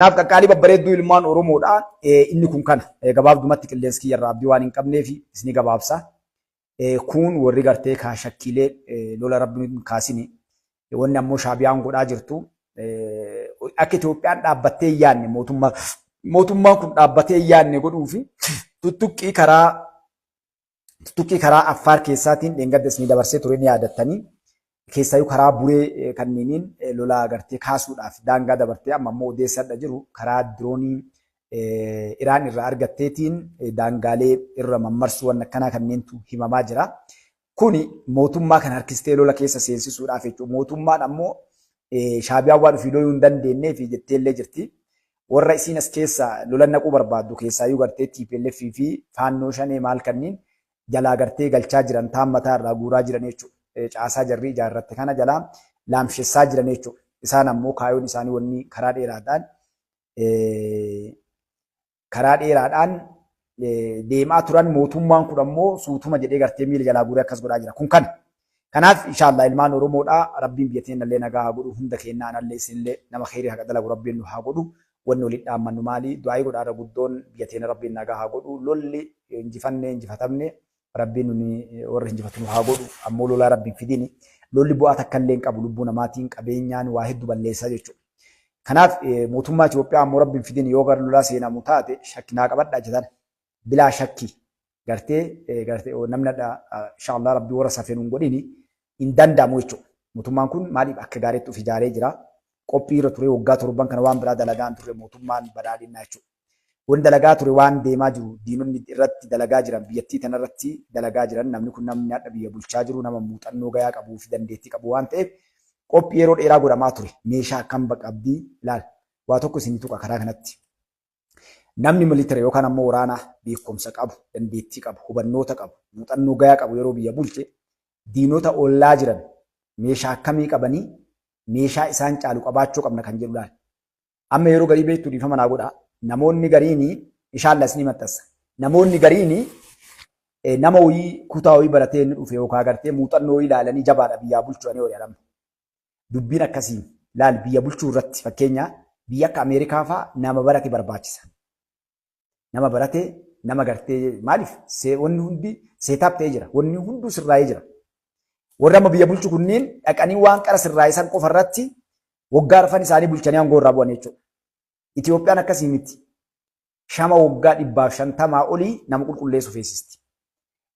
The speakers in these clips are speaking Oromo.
Kanaaf qaqqaalii babbareedduu ilmaan Oromoodha. Inni kun kana gabaabdumatti qilleensi kiyya irraa abdii waan hin qabneef isinii gabaabsa. Kun warri gartee kaa shakkiilee lola rabbi hin kaasini. Wanni ammoo Shaabiyaan godhaa jirtu akka Itoophiyaan dhaabbattee hin yaadne mootummaa mootummaan kun dhaabbatee hin yaadne godhuu fi tuttuqqii karaa Affaar keessaatiin dheengadda isinii dabarsee ture ni yaadattanii. Keessaayyuu karaa Buree kanneeniin lola gartee kaasuudhaaf daangaa dabartee amma ammoo odeessadha jiru karaa diroonii Iraan irraa argatteetiin daangaalee irra mammarsuu waan akkanaa kanneentu himamaa jira. Kuni mootummaa kan harkistee lola keessa seensisuudhaaf jechuudha. Mootummaan ammoo Shaabiyaan waan ofii loluu hin dandeenyeef jetteellee jirti. Warra isiin as keessa lola naquu barbaaddu keessaayyuu gartee TPLF fi Faannoo Shanee maal kanniin jalaa gartee galchaa jiran taan mataa irraa guuraa jiran jechuudha. Caasaa jarri ijaarratte kana jalaa laamshessaa jiran jechuudha. Isaan ammoo kaayoon isaanii wanni karaa dheeraadhaan deemaa turan mootummaan kun ammoo suutuma jedhee gartee miila jalaa guuree akkas godhaa jira. Kun kana. Kanaaf inshallah ilmaan Oromoodhaa, Rabbiin biyya teenya illee nagaa haa godhu, hunda keenyaa anallee isinillee nama kheyrii haqa dalagu Rabbiin nu haa godhu. Wanni waliin dhaammannu maali? Du'aayii godhaarra guddoon biyya teenya Rabbiin nagaa haa godhu. Lolli injifannee injifatamne Rabbiin nuni warra injifatu nu haa godhu. Ammoo lolaa Rabbiin fidini. Lolli bu'aa takka illee hin qabu, lubbuu namaatiin qabeenyaan waa hedduu balleessaa jechuudha. Kanaaf mootummaa Itoophiyaa ammoo Rabbiin fidini yoo gara lolaa seenamu taate shakkinaa qabadhaa jedhan. Bilaa shakkii gartee namni hadha inshallah Rabbii warra safeen hin godhini hin danda'amu jechuudha. Mootummaan kun maaliif akka gaariitti of ijaaree jira. Qophii irra ture, waggaa 7 kana waan biraa dalagaa hin turre mootummaan badhaadhinnaa jechuudha. Wanni dalagaa ture waan deemaa jiru, diinonni irratti dalagaa jiran, biyyattii tanarratti dalagaa jiran, namni kun namni hadha biyya bulchaa jiru nama muuxannoo gayaa qabuu fi dandeettii qabu waan ta'eef qophii yeroo dheeraa godhamaa ture. Meeshaa akkam qabdii ilaal, waa tokko isin tuqa karaa kanatti. Namni military yookaan ammoo waraanaa beekumsa qabu, dandeettii qabu, hubannoota qabu, muuxannoo gayaa qabu yeroo biyya bulche diinota ollaa jiran meeshaa akkamii qabanii, meeshaa isaan caalu qabaachuu qabna kan jedhu laal. Amma yeroo garii beektu, dhiifama naa godha. Namoonni gariini inshallah isinii maxxansa. Namoonni gariini nama wayii kutaa wayii baratee inni dhufe yookaan gartee muuxannoo wayii ilaalanii jabaadha biyyaa bulchuu ani amma. Dubbiin akkasii laal, biyya bulchuu irratti fakkeenya biyya akka Ameerikaa fa'aa nama barate barbaachisa. Nama barate, nama gartee, maaliif wanni hundi setup ta'ee jira. Wanni hunduu sirraa'ee jira. Warri amma biyya bulchu kunneen dhaqanii waan qara sirraa'e san qofa irratti waggaa arfan isaanii bulchanii aangoo irraa bu'an jechuudha. Itoophiyaan akkasii miti. Shama waggaa 150 olii nama qulqulleessu feesisti.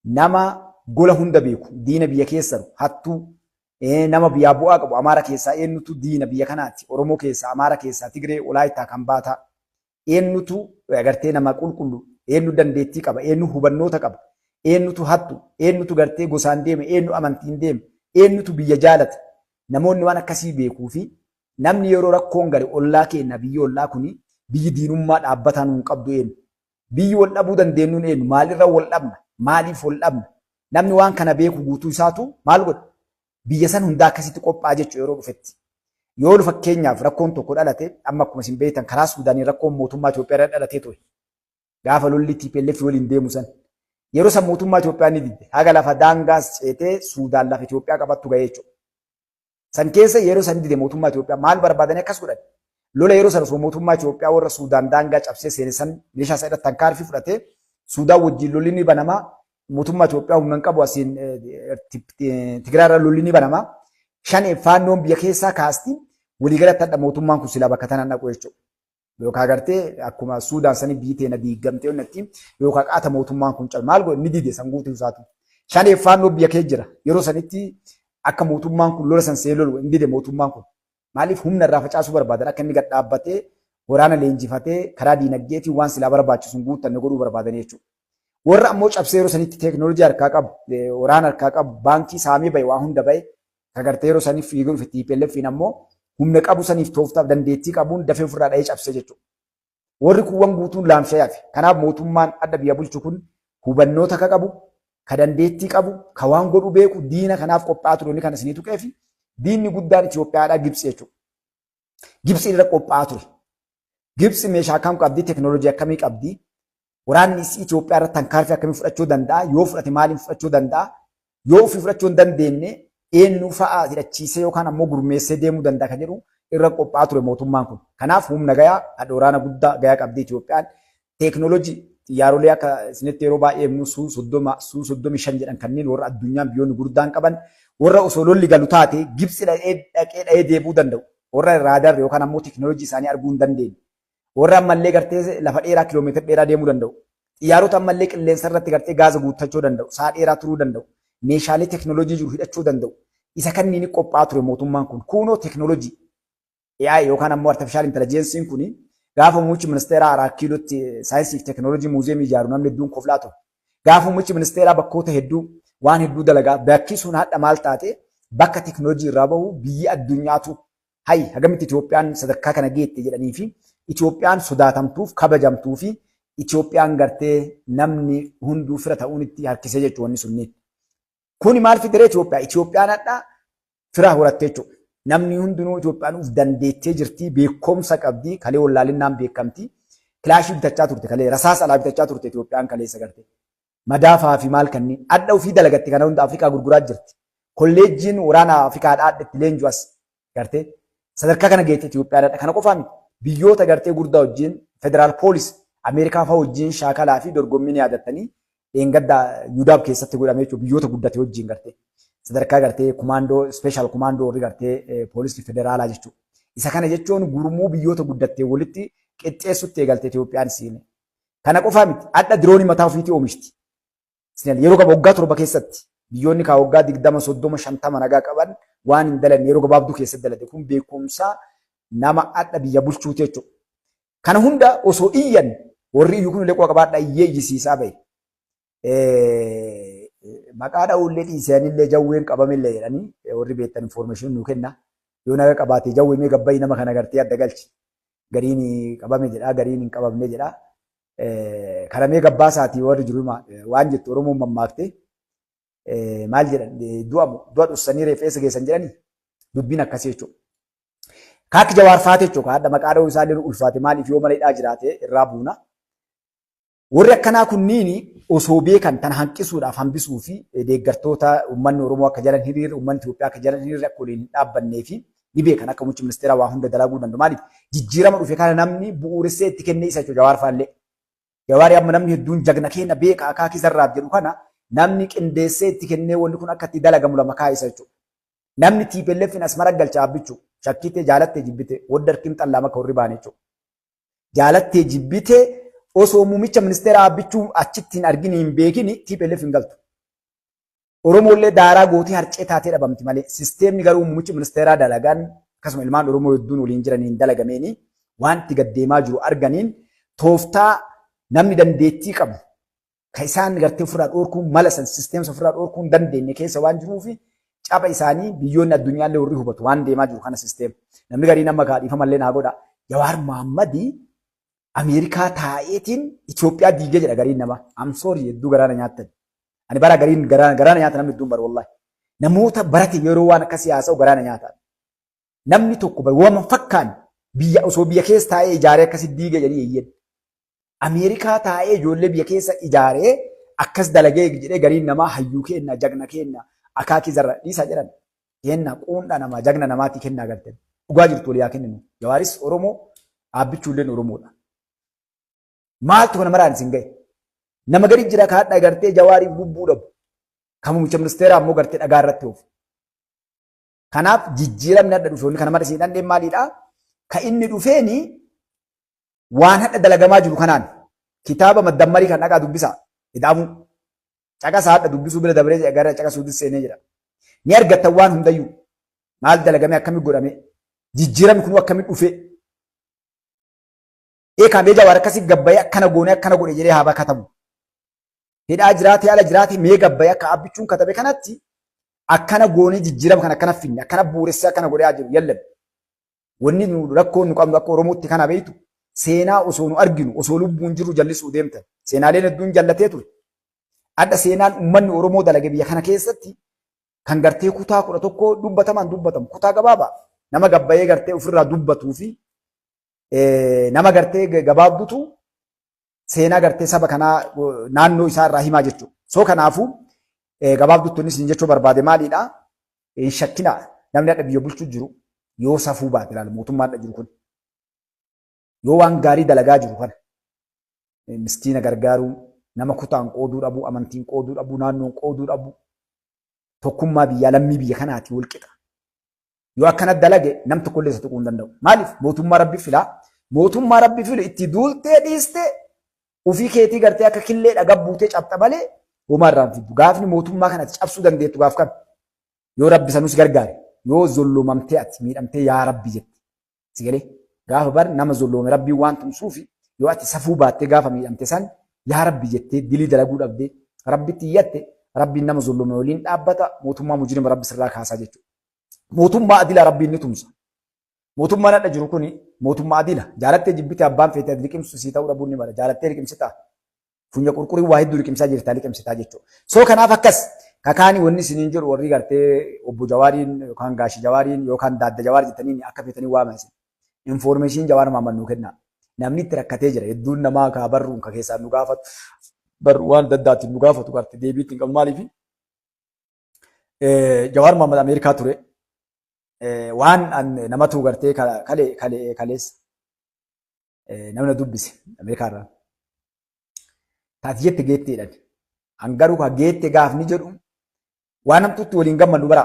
Nama gola hunda beeku, diina biyya keessa hattuu, nama biyyaa bu'aa qabu, Amaara keessaa eenyutu diina biyya kanaati, Oromoo keessaa, Amaara keessaa, Tigree, Walaayittaa kan baataa. Eenyutu agartee nama qulqullu, eenyu dandeettii qaba, eenyu hubannoota qaba, eenyutu hattu, eenyutu gartee gosaan deeme, eenyu amantiin deeme, eenyutu biyya jaalata. Namoonni waan akkasii beekuu fi namni yeroo rakkoon gale ollaa keenya, biyyi ollaa kuni biyyi diinummaa dhaabbataa nuun qabdu eenyu. Biyyi wal dhabuu dandeenyuun eenyu? Maalirra wal dhabna? Maaliif wal dhabna? Namni waan kana beeku guutuu isaatu maal godha? Biyya san hundaa akkasitti qophaa'aa jechuudha yeroo dhufetti. Yoo fakkeenyaaf rakkoon tokko dhalate, amma akkuma isin beektan karaa Suudaanii rakkoon mootummaa Itoophiyaa irra dhalatee ture. Gaafa lolli TPLF waliin deemu san. Yeroo san mootummaa Itoophiyaa ni didde. Haga lafa daangaas ceetee Suudaan lafa Itoophiyaa qabattu ga'ee jechuudha. San keessa yeroo san dide mootummaa Itoophiyaa. Maal barbaadanii akkas godhan? Lola yeroo sana osoo mootummaa Itoophiyaa warra Suudaan daangaa cabsee seene san meeshaa isaa irratti tankaarfii fudhatee Suudaan wajjin lolli ni banamaa. Mootummaa Itoophiyaa humna hin qabu, asiin Tigraay irra lolli ni banamaa. Shan Faannoon biyya keessaa kaasti, waliigalatti hadha mootummaan kun silaa bakka tanaan dhaqu jechuudha. Yookaan gartee akkuma Suudaan sanii biyyi teena diigamtee onnatti yookaan qaata mootummaan kun cabe maal godhe, ni dide san guutuu isaatu. Shanee Faannoo biyya kee jira. Yeroo sanitti akka mootummaan kun lola san see lolu hin dide mootummaan kun. Maaliif humna irraa facaasuu barbaadan? Akka inni gad dhaabbatee waraana leenjifatee karaa diinagdeetiin waan silaa barbaachisu hin guuttanne godhuu barbaadan jechuudha. Warra ammoo cabsee yeroo sanitti teekinooloojii harkaa qabu, waraana harkaa qabu, baankii saamee bahe, waa hunda bahe, kagartee yeroo saniif fiiguu dhufe TPLF ammoo humna qabu saniif tooftaaf dandeettii qabuun dafee ofirraa dhahee cabsee jechuudha. Warri kuuwwan guutuun laamshee hafe. Kanaaf mootummaan adda biyya bulchu kun hubannoota ka qabu, ka dandeettii qabu, ka waan godhu beeku, diina kanaaf qophaa'aa ture. Inni kana isinii tuqeefi diinni guddaan Itoophiyaadhaa Gibxi jechuudha. Gibxi irra qophaa'aa ture. Gibxi meeshaa akkam qabdi? Teekinooloojii akkamii qabdi? Waraanni isii Itoophiyaa irratti tankaarfii akkamii fudhachuu danda'a? Yoo fudhate maaliin fudhachuu danda'a? Yoo ofii fudhachuu hin dandeenye eenyu fa'a hidhachiisee yookaan ammoo gurmeessee deemuu danda'a kan jedhu Irra qophaa'aa ture mootummaan kun. Kanaaf humna gayaa, hadha waraana guddaa gayaa qabdi Itoophiyaan. Teeknooloojii xiyyaarolee akka isinitti yeroo baay'ee himnu Suu 30, Suu 35 jedhan kanneen warra addunyaan biyyoonni gurguddaan qaban, warra osoo lolli galu taate Gibxi dhaqee dhaqee dha'ee deebi'uu danda'u. Warra raadar yookaan ammoo teeknooloojii isaanii arguu hin dandeenye. Warra ammallee gartee lafa dheeraa, kiloomeetira dheeraa deemuu danda'u. Xiyyaarota ammallee qilleensa irratti gartee gaaza guuttachuu danda'u. Sa'a dheeraa turuu danda'u. Meeshaalee teeknooloojii jiru hidhachuu danda'u. Isa kanniin qophaa'aa ture mootummaan kun. Kunoo teeknooloojii AI yookaan ammoo artificial intelligence kun gaafa muummichi ministeeraa Araat Kiilootti saayinsii fi teeknooloojii muuziyeemii ijaaru namni hedduun koflaa ture. Gaafa muummichi ministeeraa bakkoota hedduu waan hedduu dalagaa, bakki sun hadha maal taate? Bakka teeknooloojii irraa bahu biyyi addunyaatu hay hagamitti Itoophiyaan sadarkaa kana geette jedhanii fi Itoophiyaan sodaatamtuuf kabajamtuu fi Itoophiyaan gartee namni hunduu fira ta'uun itti harkisee jechuun wanni sunniin. Kuni maal fidere Itoophiyaa? Itoophiyaan hadha fira horatte jechuudha. Namni hundinuu Itoophiyaan uf dandeettee jirti, beekumsa qabdi, kalee wallaalinaan beekamti. Kilaashii bitachaa turte kalee, rasaasa alaa bitachaa turte Itoophiyaan kaleessa garte. Madaafaa fi maal kanneen. Adda ofii dalagatti kana hunda Afrikaa gurguraa jirti. Kolleejjiin waraana Afrikaadhaa adda itti leenju as gartee. Sadarkaa kana geette Itoophiyaan adda. Kana qofaa miti. Biyyoota gartee gurdaa wajjin, federal police Ameerikaa fa'aa wajjin shaakalaa fi dorgommii ni yaadattanii dheengadda UDAB keessatti godhame jechuudha, biyyoota guddate wajjin gartee. Sadarkaa gartee kumaandoo, special kumaandoo warri gartee poolisii federaalaa jechuudha. Isa kana jechuun gurmuu biyyoota guddattee walitti qixxeessutti eegalte Itoophiyaan siine. Kana qofaa miti. Adda diroonii mataa ofiitii oomishti. Yeroo gaba waggaa 7 keessatti biyyoonni kaa waggaa 20, 30, 50 nagaa qaban waan hin dalanne yeroo gabaabduu keessatti dalate. Kun beekumsa nama adda biyya bulchuuti jechuudha. Kana hunda osoo iyyan warri iyyuu kun illee quba qabaadhaa iyyee iyyisiisaa bahe. Maqaa dha'uullee dhiisanillee jawween qabamillee jedhanii warri beektan information nuu kenna. Yoo naga qabaate jawwee mee gabbayii nama kana gartee adda galchi. Gariin qabame jedha, gariin hin qabamne jedha. Kana mee gabbaasaati warri jiru waan jettu Oromoon mammaakte maal jedhan, du'a du'a dhussanii reeffa geessan jedhanii, dubbiin akkasii jechuudha. Kaakki Jawaar faate jechuudha. Hadda maqaa dha'uu isaallee ulfaate, maaliif yoo mana hidhaa jiraate irraa buuna. Warri akkanaa kunniin osoo beekan tan hanqisuudhaaf hambisuu fi deeggartoota uummanni Oromoo akka jalan hiriirre, uummanni Itoophiyaa akka jalan hiriirre, akka waliin hin dhaabbannee fi ni beekan akka muummichi ministeeraa waa hunda dalaguu danda'u. Maaliif jijjiirama dhufe kana namni bu'uuressee itti kennee isa jechuudha Jawaar faallee. Jawaari amma namni hedduun jagna keenya beeka akaakii zarraaf jedhu kana namni qindeessee itti kennee wanni kun akka itti dalagamu lama kaa'isa jechuudha. Namni TPLF as mara galcha abbichu shakkite, jaalattee jibbite, waddarkin xallaa akka warri baane jechuudha. Jaalattee jibbite osoo muummicha ministeera abbichuu achitti hin argini hin beekini TPLF hin galtu. Oromoollee daaraa gootii harcee taatee dhabamti malee sisteemni garuu muummichi ministeeraa dalagan akkasuma ilmaan Oromoo hedduun waliin jiraniin dalagameeni wanti gaddeemaa jiru arganiin tooftaa namni dandeettii qabu ka isaan gartee ofirraa dhoorkuun mala san sisteemsa ofirraa dhoorkuun dandeenye keessa waan jiruufi caba isaanii biyyoonni addunyaallee warri hubatu waan deemaa jiru kana sisteema. Namni garii nama kaadhiifamallee naa godha. Jawaar Mohammadii Ameerikaa taa'eetiin Itoophiyaa diigee jedha gariin nama. I'm sorry, hedduu garaana nyaattan. Ani bara gariin garaana nyaata namni hedduun bara wallahi. Namoota barate yeroo waan akkasii haasa'u garaana nyaata. Namni tokko waan fakkaan biyya osoo biyya keessa taa'ee ijaaree akkasii diigee jedhanii eeyyen. Ameerikaa taa'ee ijoollee biyya keessa ijaaree akkas dalagee jedhee gariin namaa hayyuu kenna, jagna kenna, akaakii zarra dhiisaa jedhan. Kenna quundhaa namaa jagna namaatii kennaa galteen. Dhugaa jirtu walii haa kenninu. Jawaaris Oromoo, dhaabbichuulleen Oromoodha. Maaltu kana maraan isin gahe? Nama gadi jira kaadha gartee Jawaariif lubbuu dhabu. Kan muummicha ministeeraa ammoo gartee dhagaa irratti oofu. Kanaaf jijjiiramni hadha dhufe wanni kana mara isin dhandheen maalidha? Ka inni dhufeeni waan hadha dalagamaa jiru kanaan kitaaba maddammarii kan dhaqaa dubbisaa. Ida'amuu. Caqasa hadha dubbisuu bira dabaree gara caqasuutti seenee jira. Ni argattan waan hundayyuu. Maal dalagame, akkamitti godhame, jijjiiramni kun akkamitti dhufe? Eekaa mee Jawaar akkasii gabbayee akkana goone akkana godhe jedhee haa katabu. Hidhaa jiraate ala jiraate mee gabbayee akka abbichuun katabe kanatti akkana goonee jijjiirama kana akkana finne, akkana bu'uuressee akkana godhee haa jiru yallan. Wanni nu rakkoon nu qabnu akka Oromootti kana beektu, seenaa osoo nu arginu, osoo lubbuun jirru jallisuu deemtan. Seenaaleen hedduun jallatee ture. Adda seenaan uummanni Oromoo dalage biyya kana keessatti kan gartee kutaa 11 dubbataman dubbatamu kutaa gabaabaa nama gabbayee gartee ofirraa dubbatuu fi nama gartee gabaabdutu seenaa gartee saba kanaa naannoo isaa irraa himaa jechuudha. So kanaafuu gabaabdutti inni isin jechuu barbaade maalidha? Hin shakkinaa, namni hadha biyya bulchuu jiru. Yoo safuu baate ilaala mootummaan jiru kun. Yoo waan gaarii dalagaa jiru kana miskiina gargaaruu, nama kutaan qooduu dhabuu, amantiin qooduu dhabuu, naannoon qooduu dhabuu, tokkummaa biyyaa lammii biyya kanaati wal qixa. Yoo akkana dalage nam tokkollee isa tuquu hin danda'u. Maaliif? Mootummaa Rabbi filaa. Mootummaa Rabbi filu itti duultee dhiistee ofii keetii gartee akka killee dhagaa buutee cabxa malee homaa irraa hin fiddu. Gaafni mootummaa kanatti cabsuu dandeettu gaaf kam? Yoo Rabbi sanus gargaare, yoo zolloomamtee ati miidhamtee yaa Rabbi jette. Si galee gaafa bar nama zolloome Rabbiin waan tumsuufi yoo ati safuu baattee gaafa miidhamte san yaa Rabbi jettee dilii dalaguu dhabdee Rabbitti iyyatte, Rabbiin nama zolloome waliin dhaabbata, mootummaa mujrima Rabbi sirraa kaasaa jechuudha. Mootummaa adilaa Rabbiin ni tumsa. Mootummaan hadha jiru kuni mootummaa adila. Jaalattee jibbite abbaan feete ati liqimsu sii ta'uu dhabuun ni mala. Jaalattee liqimsitaa. Funya qurqurii waa hedduu liqimsaa jirtaa liqimsitaa jechuudha. So kanaaf akkas kakaani wanni isiniin jedhu warri gartee obbo Jawaariin yookaan Gaashi Jawaariin yookaan Daadda Jawaar jettaniin akka feetanii waama isin. Information Jawaar Mahammad nuu kennaa. Namni itti rakkatee jira. Hedduun namaa kaa barruun ka keessaan nu gaafatu. Barru waan adda addaatiin nu gaafatu garte deebii ittiin qabu maaliifi? Jawaar Mahammad Ameerikaa ture. Waan namatu gartee kale kale kaleessa namni na dubbise Ameerikaa irraa. Taati jette geetteedhaan. An garuu ka geette gaafni jedhu waan hamtuutti waliin gammannu bara.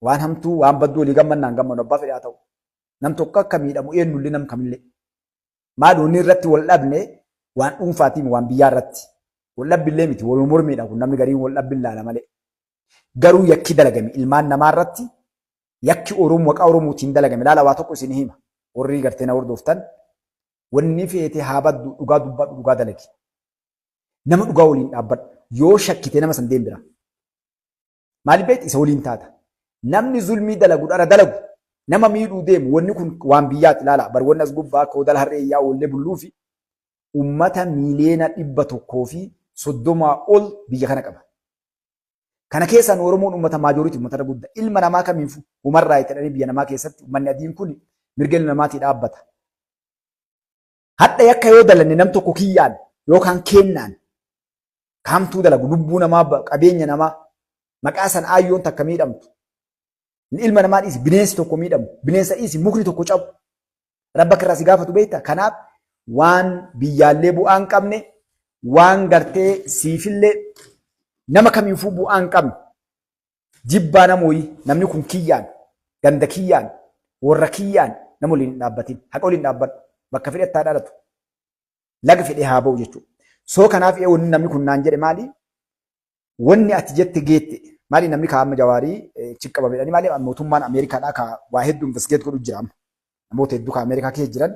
Waan hamtuu waan badduu walii gammannaan gammannu abbaa fedhe haa ta'u. Nam tokko akka miidhamu eenyullee nam kamillee. Maal wanni irratti wal dhabne waan dhuunfaatiin waan biyyaa irratti. Wal dhabbillee miti wal mormiidha kun namni gariin wal dhabbi ilaala malee. Garuu yakki dalagame ilmaan namaa irratti yakki Oromoo maqaa Oromootiin dalagame ilaala waa tokko isin hima. Warri gartee na hordoftan wanni feete haa baddu dhugaa dubbadhu dhugaa dalagi. Nama dhugaa waliin dhaabbadhu. Yoo shakkite nama san deem bira. Maaliif beekti isa waliin taata. Namni zulmii dalagu dhara dalagu nama miidhuu deemu wanni kun waan biyyaati ilaala. Bar wanni as gubbaa akka odala harree iyyaa oollee bulluu fi ummata 130,000,000 ol biyya kana qaba. Kana keessaan Oromoon ummata majority ummata irra guddaa. Ilma namaa kamiifuu human right jedhanii biyya namaa keessatti ummanni adiin kun mirga ilma namaatii dhaabbata. Hadha yakka yoo dalanne nam tokko kiyyaan yookaan keennaan kaamtuu dalagu lubbuu namaa qabeenya namaa maqaa san aayyoon takka miidhamtu. Ilma namaa dhiisi bineensi tokko miidhamu bineensa dhiisi mukni tokko cabu. Rabba kirraa si gaafatu beekta. Kanaaf waan biyyaallee bu'aa hin qabne waan gartee siifillee nama kamiifuu bu'aa hin qabne jibbaa namooyi namni kun kiyyaan ganda kiyyaan warra kiyyaan nama waliin hin dhaabbatin haqa waliin dhaabbadhu bakka fedhe haa dhalatu laga fedhe haa ba'u jechuudha. So kanaaf wanni namni kun naan jedhe maali? Wanni ati jette geette maali namni kaa'ama Jawaarii chiqqaba jedhanii maali mootummaan Ameerikaadhaa ka waa hedduu investigate godhu jira amma. Namoota hedduu ka Ameerikaa keessa jiran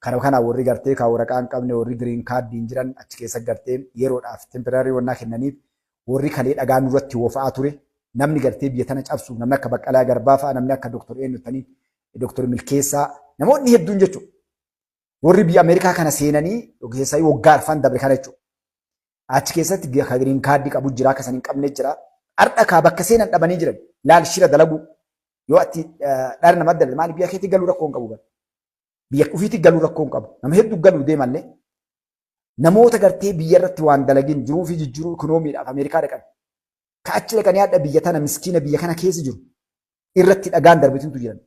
kana kana warri gartee ka waraqaa hin qabne warri green card hin jiran achi keessa gartee yeroodhaaf temporary wannaa kennaniif warri kalee dhagaa nurratti wofa'aa ture namni gartee biyya tana cabsu namni akka Baqqalaa Garbaa fa'a namni akka Dr. Eenyutanii Dr. Milkeessaa namoonni hedduun jechuudha. Warri biyya Ameerikaa kana seenanii keessaa waggaa arfan dabre kana jechuudha. Achi keessatti ka green card qabu jira akka san hin qabne jira. Har'a kaa bakka seenan dhabanii jiran laal shira dalagu yoo ati dhara nama dalale maali biyya keetti galuu rakkoo hin qabu bara. Biyya ofiitti galuu rakkoo hin qabu. Nama hedduu galuu deemallee namoota gartee biyya irratti waan dalagin jiruu fi jijjiiruu ikoonomiidhaaf Ameerikaa dhaqan. Ka achi dhaqanii hadha biyya tana miskiina biyya kana keessa jiru irratti dhagaan darbitintu jiran.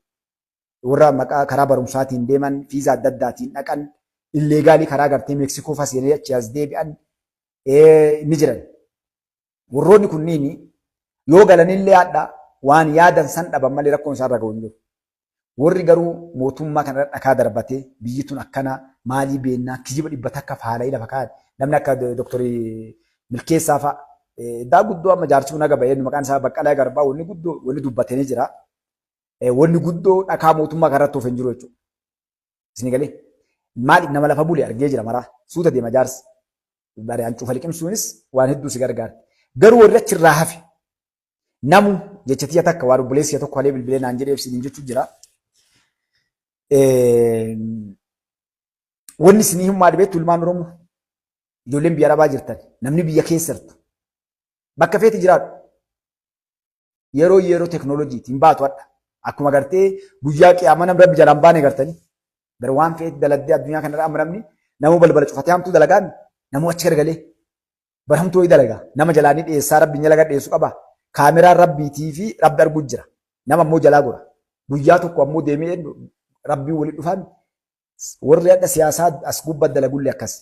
Warra maqaa karaa barumsaatiin deeman fiizaa adda addaatiin dhaqan illegal karaa gartee Meeksikoo fa'aa seenanii achi as deebi'an ni jiran. Warroonni kunniin yoo galanillee hadha waan yaadan san dhaban malee rakkoon isaan irra ga'u hin jiru. Warri garuu mootummaa kanarra dhakaa darbatee biyyi tun akkana maalii beennaa kijiba 100 faala'ii lafa kaa'an namni akka Dooktorii Milkeessaa fa'a. Daa guddoo amma jaarsi kun haga ba'ee maqaan isaa Baqqalaa Garbaa wanni guddoo wanni dubbatanii jira. Wanni guddoo dhakaa mootummaa kanarratti of hin jiru jechuudha. Isin galee maaliif nama lafa bule argee jira maraa suuta deema jaarsi. Bari hancuufa liqimsuunis waan hedduu si gargaarti. Garuu warri achirraa hafe namu jecha tiyya takka waan obboleessi tokko halee bilbilee naan jedhee ibsiniin jechuu jira. Wanni isinii hin maali beektu ilmaan Oromoo ijoolleen biyya Arabaa jirtan namni biyya keessa jirtu bakka feeti jiraadhu. Yeroo yeroo teknooloojiitiin baatu hadha. Akkuma gartee guyyaa qiyaamaa namni rabbi jalaan baane gartanii. Gara waan feeti daladdee addunyaa kanarra amma namni namuu balbala cufatee hamtuu dalagaan namuu achi garagalee bar hamtuu wayii dalagaa nama jalaa ni dhiyeessaa rabbiin jala gad dhiyeessu qaba. Kaameraan rabbiitii fi rabbi arguu jira. Nama immoo jalaa gora. Guyyaa tokko ammoo deemee Rabbiin walitti dhufan. Warri hadha siyaasaa as gubbaa dalagullee akkas.